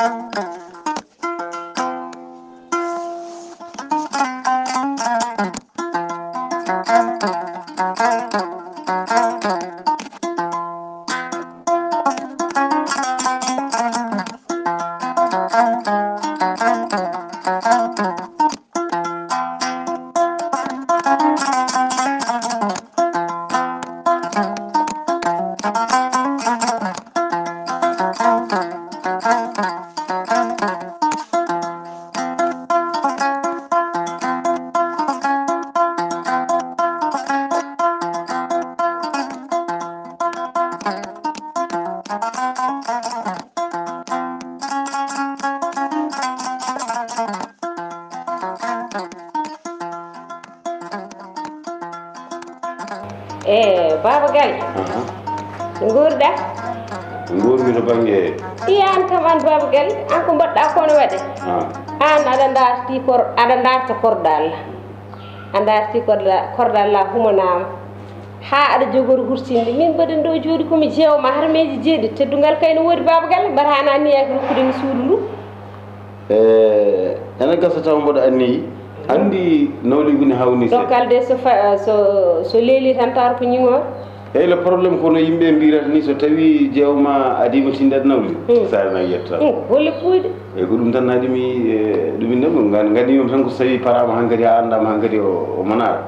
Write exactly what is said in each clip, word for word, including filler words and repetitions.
E Baaba Galle, no nguurɗaa? Nguurmi to bannge. Iyan kam, an Baaba Galle, an ko mbaɗɗaa ko no waɗe? An aɗa ndaarti kor aɗa ndaarta kordal, a ndaarti kordal la humanaama, haa aɗa jogori hurtinde. Min mbaɗen ɗo jooɗi ko mi jeewa ma harmeeji jeeɗi. Teddungal kay no woodi, Baaba Galle, mbaɗa hana anniyaaki rokkude mi suudu ndu. E ene gasa taw mboɗo anniyi. Anndi nawligu ne hawni se. Dokkal de so fa- so so leeli tan tawata ko ñiŋo. Eyi, le problème kono yimɓe mbirata ni, so tawi jeewma adima tindat nawligu, sare na yetta. Holle puyɗe. Eyi, ko ɗum tan naadi mi. E ɗum inne ɗum ngani ngani yom tan ko so tawi parama hankadi a andama hankadi o o manara.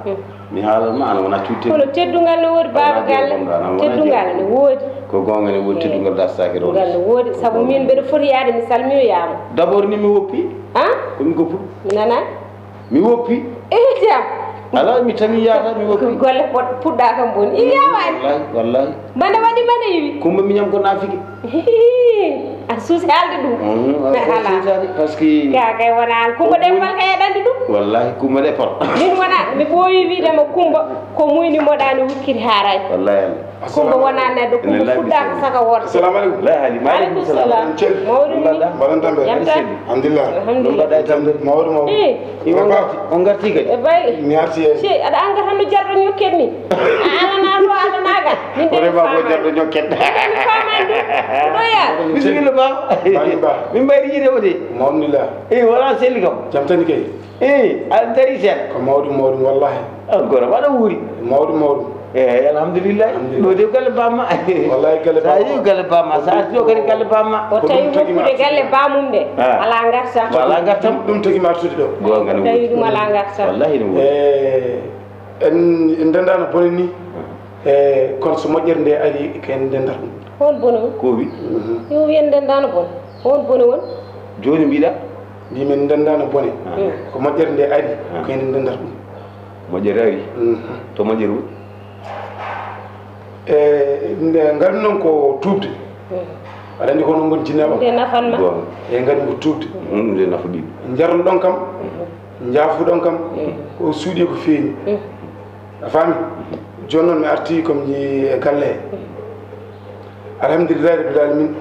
Mi haalan ma ana wona cuutte. Kono teddungal no woodi, Baaba Galle. Teddungal no woodi. Ko goonga ne woodi. Teddungal dartaaki ɗo. Ngal no woodi, sabu min mbeɗa foti yaade mi salminoyaama. D'abord ni mi woppi. An? Ko mi goppuɗo. Mi nana. Mi woppi. Eyi jam. Ala mi tami yaata mi woppi. Golle pot puɗɗa kam boni. Iya wani. Wallahi, wallahi. Mana waɗi mana yiwi. Kumba miñam ko nafiki. Hihi. Aɗa suusi haalde ɗum. Ala. Parce que ka kay wona an. Kumba ɗe pal kay aɗa anndi ɗum. Wallahi kumba ɗe pal. Min wona mi ɓooyi wiidema kumba ko muyni moɗa no wikkiti haaraani. Wallahi Allah. Kumba wona neɗɗo, kumba fuɗɗaaka saka worɓe. Assalamu alaikum. Wallahi haali. Maaleykum salam. Mawɗum ni? Mbaɗon tambe? Jam tan. Alhamdulillah. Alhamdulillah. Mbaɗa tambe? Mawɗo mawɗo. Eh. On garti, on garti kadi. E bay. Mi arti e. Sey aɗa anga tan no jarɗo ñokket ni. A alana ɗo alanaga. Min de. Vraiment ko jarɗo ñokket. Faman ɗum. Ɗo ya. Bismillah ba. Bani ba. Min mbayri yiide o de. Alhamdulillah. Eh wala selli kam. Jam tan kay. Eh, a dari seeɗa. Ko mawɗum mawɗum wallahi. An kono waɗa wuuri. Mawɗum mawɗum. Eyi alhamdulillahi. Ɗo de galle bamma. Wallahi galle bamma. Sa yi galle bamma sa arti ɗo kadi galle bamma. O tawi woppude galle bamum de. Ala gartam. Ala gartam. Ɗum tagi mi artude ɗo. Gonga no tawi ɗum ala gartam. Wallahi no wuuri. E en en ndendano bone ni. E kono so moƴƴere nde ari ko en ndendata ɗum. Hol bone won? Kowi. Yo wiyen ndendano bone. Hol bone won? Joni mbiɗa. Mbi min ndendano bone. Ko moƴƴere nde ari ko enen ndendata ɗum. Moƴƴere ari. To moƴƴere woni. E nde ngarmi noon ko tuubde. Aɗa anndi ko onon ngoni jinneeɓe. Nde nafan ma. E ngarmi ko tuubde. Ɗum nde nafa ɓiɓɓe. Njarno ɗon kam. Njaafuɗon kam. O suuɗi ko feeñi. A faami? Jooni noon mi artii ko mi e galle he. Alhamdulillahi rabbil alamin.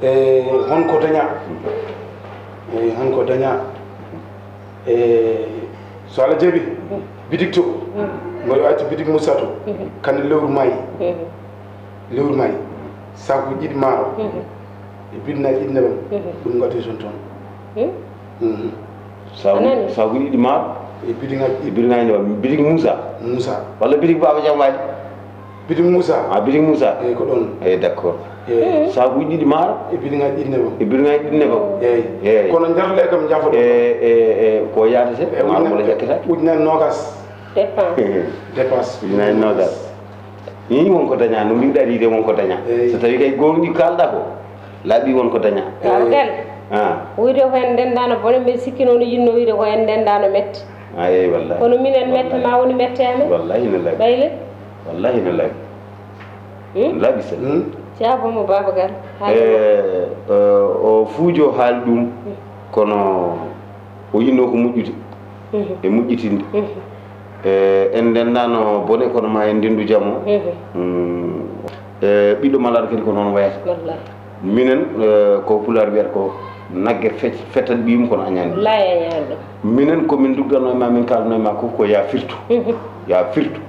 E honko daña? E honko daña? E so Allah jaɓi bitik to. Mboɗo acci bitik Moussa to. Kande lewru maayi. Lewru maayi. Sakuuji ɗiɗi maaro. E bidinaaji ɗiɗi nebam. Ɗum ngaddi toon toon. Sakuuji ɗiɗi maaro. E bidinaaji e bidinaaji nebam. Bitik Moussa. Moussa. Walla bitik Baba Jam waɗi. Bitik Moussa. A bitik Moussa. Eyi ko ɗon. Eyi d'accord. Eyi. Sakuuji ɗiɗi maaro. E bidinaaji ɗiɗi nebam. E bidinaaji ɗiɗi nebam. Eyi. Eyi. Kono njarle kam jafo ɗo. E e e ko yaadete. E maaro mo ƴakkata. Ujunaaji nogas. Dépense. Dépense. Ujunaaji nogas. Ii won ko dañaa no mbiɗa riide won ko dañaa. So tawi kay gonɗi kalɗa ko laaɓi won ko dañaa. Aw galle. Wuyde ko en ndendano bone mbeɗa sikki noon yinno wiyde ko en ndendano mette. Eyi wallahi. Kono minen mette ma woni mette amen. Wallahi no laaɓi. Ɓayle. Wallahi no laaɓi. Laaɓi sel. Jaaboma Baaba Galle. E o fuujo haali ɗum kono o yinno ko moƴƴude. E moƴƴitinde. E en ndenndaano bone kono ma en ndenndu jam o. E ɓiɗɗo malaaɗo kadi ko noon wayata. Minen ko pulaar wiyata ko nagge fetat ɓiyum kono añaani. Minen ko min ndugganno e ma min kaalno e ma ko ko ya firtu. Ya firtu.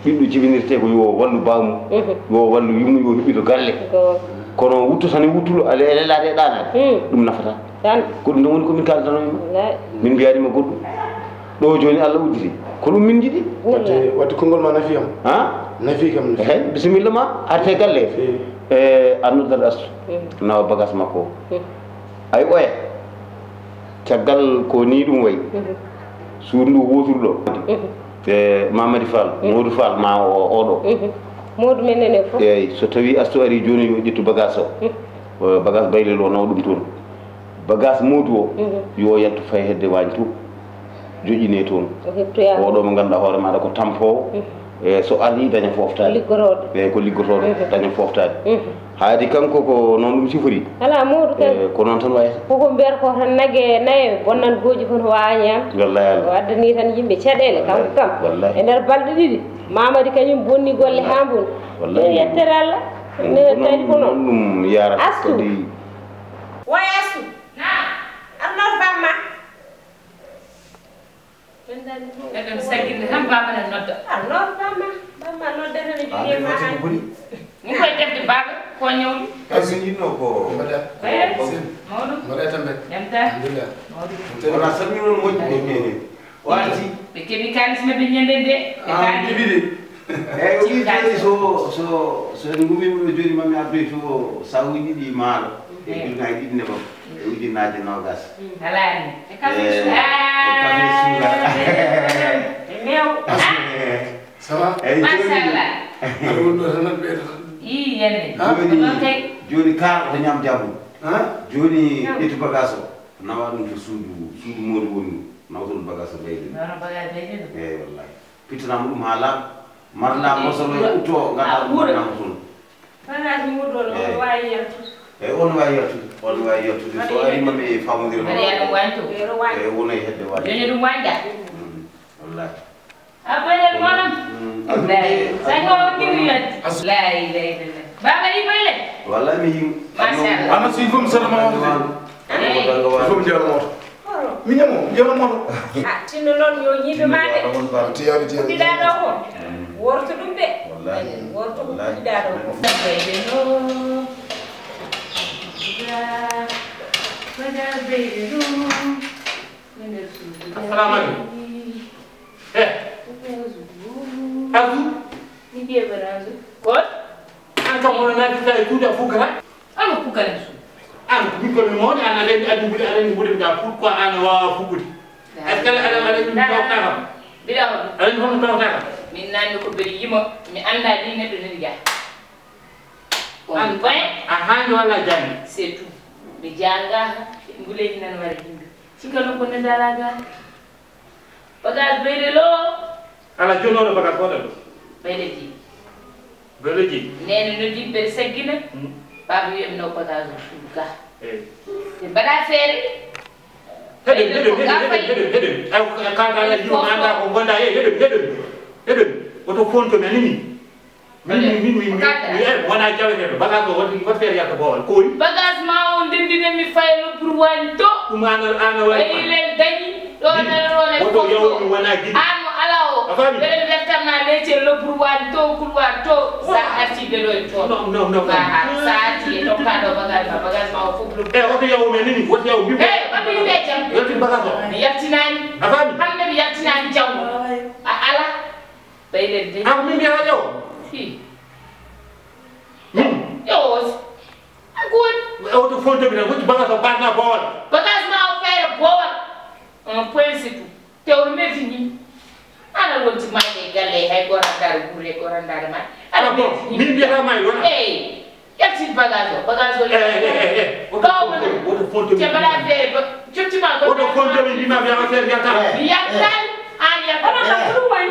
Ɓiɗɗo jibinirte ko yo wallu baamu. Yo wallu yummu yo heɓɓito galle. Kono wutto tan e wuttuɗo, ale-, ele laade e ɗaanaade. Hmm. Ɗum nafata. Tan. Ko ɗum tan woni ko min kaaldanoo e ma. Wallaay. Min mbiyaani ma goɗɗum. Ɗo jooni Allah udditi. Ko ɗum min njiɗi. Wallaay. Waɗde, waɗde konngol ma nafi kam. Ha? Nafi kam, nafi. Ehe, bisimilla ma, arte galle. Ehe. E, a noddat Astu. Hmm. Nawa bagage makko o. Hmm. Ay, oya. Caggal ko ni ɗum wayi. Mhm. Suudu ndu wootudu ɗo. Mhm. E Mamadi Fall, mhm, Modou Fall ma o, oɗo. Mhm. Modou men nene fof. Eeyi, so tawi Astu ari jooni yo ƴettu bagage o. Mhm. O bagage Baylel o nawa ɗum toon. Bagage Modou o, mhm, yo yaltu fayi hedde waañ to. Joƴƴine toon. O hettoyaama. Oɗo mo ngannduɗaa hoore maaɗa ko tampoowo. Mhm. E so ari daña fooftaade. Liggotooɗo. Eeyi, ko liggotooɗo, mhm, daña fooftaade. Mhm. Haadi kanko ko noon ɗum sifori. Alaa, Modou kay. E, ko noon tan wayata. Koko mbiyata ko tan nage nayo, bonnan gooƴi kono waawa ñaam. Wallaay Allah. O addani tan yimɓe caɗeele, kanko kam. Wallaay. E nder balɗe ɗiɗi, Mamadi kañum bonni golle haa bonni. Wallaay. Ɗum yettere Allah. Mm, nene ko tawi noon, ko noon. Noon ɗum yarata. Astu. Kadi. Woy Astu. Naam. Arnor bamma. Neɗɗo mi sagginde tan, baaba ne nodda. Ah, non, bamma, bamma noddata mi. Ah, jogii ma foti ko boni. Min koye defde baaba, ko ñawli. Kay min yinno ko mbaɗa. Eh, mawɗum. Mbaɗa tambe. Jam tan. Alhamdulillah. Mawɗum. Wona salmino moƴƴi ko kene. O arti. Ɓe keɓi kaalis maɓɓe ñande nde. Ɓe ah, kaali. Keɓi de. Eyyi, o wi joni so, so, so en ngumima ɗo joni mami addoy to sawuji ɗiɗi maaro. E eyyi. Ujunnaji ɗiɗi nebam. E ujunnaji nogas. Alaa ni. E kafe suura. E kafe suura. E mew. Ça va? Eyyi, joni. Machallah. Aɗa woni ɗo tan, aɗa ɓeyda tan. Ii, yande. Ha? Joni, ko noon kay. Joni kar oto ñam jabbo. Ha? Joni ƴettu bagage o. Nawa ɗum to suudu, suudu Modou woni ɗum. Nawa toon bagage o ɓeyde. Nono bagage ɓeyde ɗum. Eyyi, wallahi. Pittanama ɗum haa laaɓa. Marla mosolo e utto, ngadda ɗum marla mosolo. Bagage Modou on, on waawi yaltude. Eyyi, on waawi yaltude, on waawi yaltude. So ari ma mi famodira ma. Mbaɗa ɗum wañto. Eyyi, wona e hedde wañto. Joni ɗum wañda. Mm, wallahi. A ɓeyden monam. Mm. Lay. Sago o kiri yalti. Lay, lay, lay, lay. Baba yi ɓeyde. Wallahi mi yim. Machallah. Ana si fum salama wonde. Eyyi. Fum jalo moto. Mi ñamo, mi ñamo moto. Ah, tinno noon yo ñiiɓe ma de. Tiyaani, tiyaani. Puɗɗiɗaa ɗo ko? Worto ɗum de. Wallahi. Worto ko puɗɗiɗaa ɗo ko. Wallahi. Assalamu alaikum. Eh. Azu. Ni ke barazu. Ko? An kam wona naati tawi tuuta fukara. Ano fukara su. An ko mi ko mi moni an arendi addi buri arendi buri da fut ko an wa fukuri. Est-ce que arendi arendi mi tawta kam? Bilaw. Arendi hono tawta kam. Min nani ko beri yimo mi anda di neɗɗo nani ga. An point. A hande wala jani. C'est tout. Mi janga ngule nan wara himbe. Sika non ko ne dala ga. Bagage ɓeyde lo. Ala jonoɗo bagage goɗɗo ɗo. Ɓeyde ji. Ɓeyde ji. Nene no jimɓe saggina. Hmm. Baaba wiyam no bagage o suudu ga. Eyyi. Ɓe mbaɗa feere. Heɗen, heɗen, heɗen, heɗen, heɗen. Ay, ko kaka la juma anda ko gonda, eh, heɗen, heɗen. Heɗen. Oto fonto men ni. Min, min, min, min, min, eh, wona jaweteeɗo. Bagage o woni, woni feere yalta boowal. Ko woni? Bagage ma o ndendine mi faye lobburu wani to. Ɗum an, an, an, waɗi. Ay, lel dañi. Ɗo, ɗo, ɗo, ɗo, woto fof yaw ɗo. Mi wona gidi. An mo ala o. A faami? Mbeɗa mi wertanma leccel lobburu wani to, couloir to. Sa arti ɓe ɗo e to. Non, non, non, non. Aha, sa arti e tokka ɗo bagage ma, bagage ma o fof lobburu. Eh, woto yaw men ni, woto yaw mbi. Eh, ɓaɗɗo yimɓe jam. Yaltin bagage o. Mi yaltinani. A faami? Hande mi yaltinani jawmo. A ala. Ɓeyden de. An min mbiyata ƴeew. Hi. Min. Ƴeew o. An ko woni? E oto fonto mi tan, wonti bagage o batna boowal. Bagage ma o feere boowal. Un point c'est tout. Tewro merdini. Ana wonti mayde e galle hay goto andaare guure hay goto andaare ma. Ana bon, merdini. Min mbiyata ma e wona. Eyyi. Yaltin bagage o, bagage o. Eh, eh, eh, eh. Oto fonto, oto fonto mi. Te mbaɗa feere ba, jottuma ko. Oto fonto mi, mbima mi yawa feere yalta. Mi yaltan, an yaltan.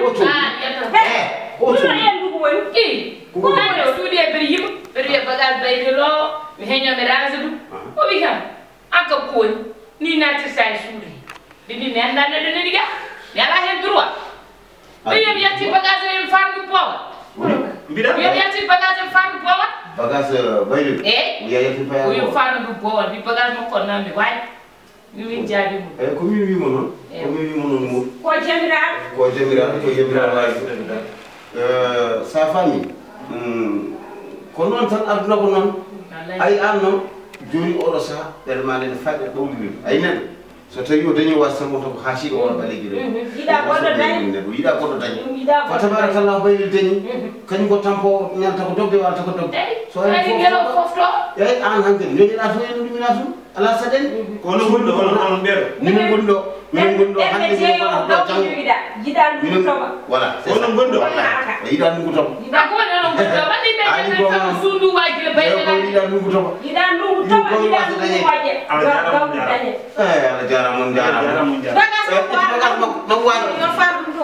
Oto. An yaltan. Eh, oto. Ɗum en ɗum woni. I. Ko an o suuɗi e mbeɗa yima, mbeɗa wiya bagage bayde lo, mi heño mi range ɗum. Aha. O wi kam, an kam ko woni? Ni nattirta e suudu he. Mbi mi, mi anndaa neɗɗo nani ga. Mi alaa heen droit. Ɓe wiya mi yalti bagage o, en farndu boowal. Mbiɗa? Wiya mi yalti bagage, en farndu boowal. Bagage, eh, bayde? Eey. Wiya yalti bagage o, en farndu boowal. Mi bagage makko o, nan mi waay. Mi min jaabi mo. Eey, ko min wimo noon. Eey. Ko min wimo noon mo. Ko jamiraaɗo. Ko jamiraaɗo, ko jamiraaɗo. Eh, sa faami? Mm, ko noon tan, aduna ko noon. Ay, an noon, jooni oɗo saha, ɓerɗe ma nde ne faɗi e ɓawliwel. Ay, neɗɗo, so tawi o dañi waasi tan, wonta ko haasiiɗo wona ɓaleejo rewɓe. Yiɗa goɗɗo daña. Neɗɗo yiɗa goɗɗo daña. Fa tabarakallah, baylel dañi. Kañum ko tampo, ñalta ko dogde, walta ko dogde. So ari ngelo fofto. Eyi, an hankadi, ñoñiɗa to, en ɗumina to. Ala saɗen. Kono gonɗo, kono, kono ɓeeɗo. Minen gonɗo, minen gonɗo hannde, minen gonɗo ɗo janngo. Yiɗa, yiɗa ɗum toɓa. Voilà, c'est ça. Kono gonɗo. Yiɗa ɗum ko toɓa. Yiɗa ko woni onon gonɗo. Wandi ɓe. Sundu waji le bayde. Yiɗa ɗum ko toɓa. Yiɗa ɗum ko toɓa, yiɗa ɗum ko waje. Ala jarama, on jarama. Eh, ala jarama, on jarama. Ala jarama, on jarama. Bagas ko waji. Bagas makko, makko waji. Yo far ɗum to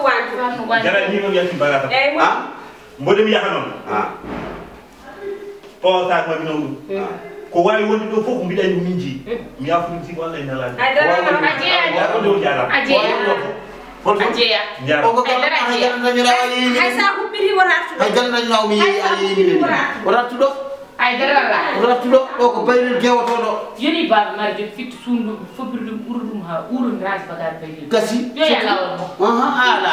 waji. Jara ni on yalti bagasa. Eh, mo. Ha? Mboɗo mi yaha noon. Ha. O sac ma mi noon ɗum. Ko waawi wonde ɗo fof ko mbiɗa anndi min jeyi. Mi yafuɗum si walla e nalaani. Ay, dara ma. A jeeya. Waawi wonde o jaaraama. A jeeya. Waawi wonde o fof. A jeeya. Njaaraama. O ko ay, dara a jeeya. Hay sa huɓɓiti wota artu ɗo. Hay dara dañi law mi yeeyi a yeeyi mi. Wota artu ɗo. Ay, dara la. Wota artu ɗo. Ɗo ko baylel gewotooɗo. Yoni baaba mari jom fitti suundu ɗum, fobbiri ɗum, ɓuri ɗum haa ɓuri raas bagaar baylel. Gasi. Yo yalla on mo. Aha, ala.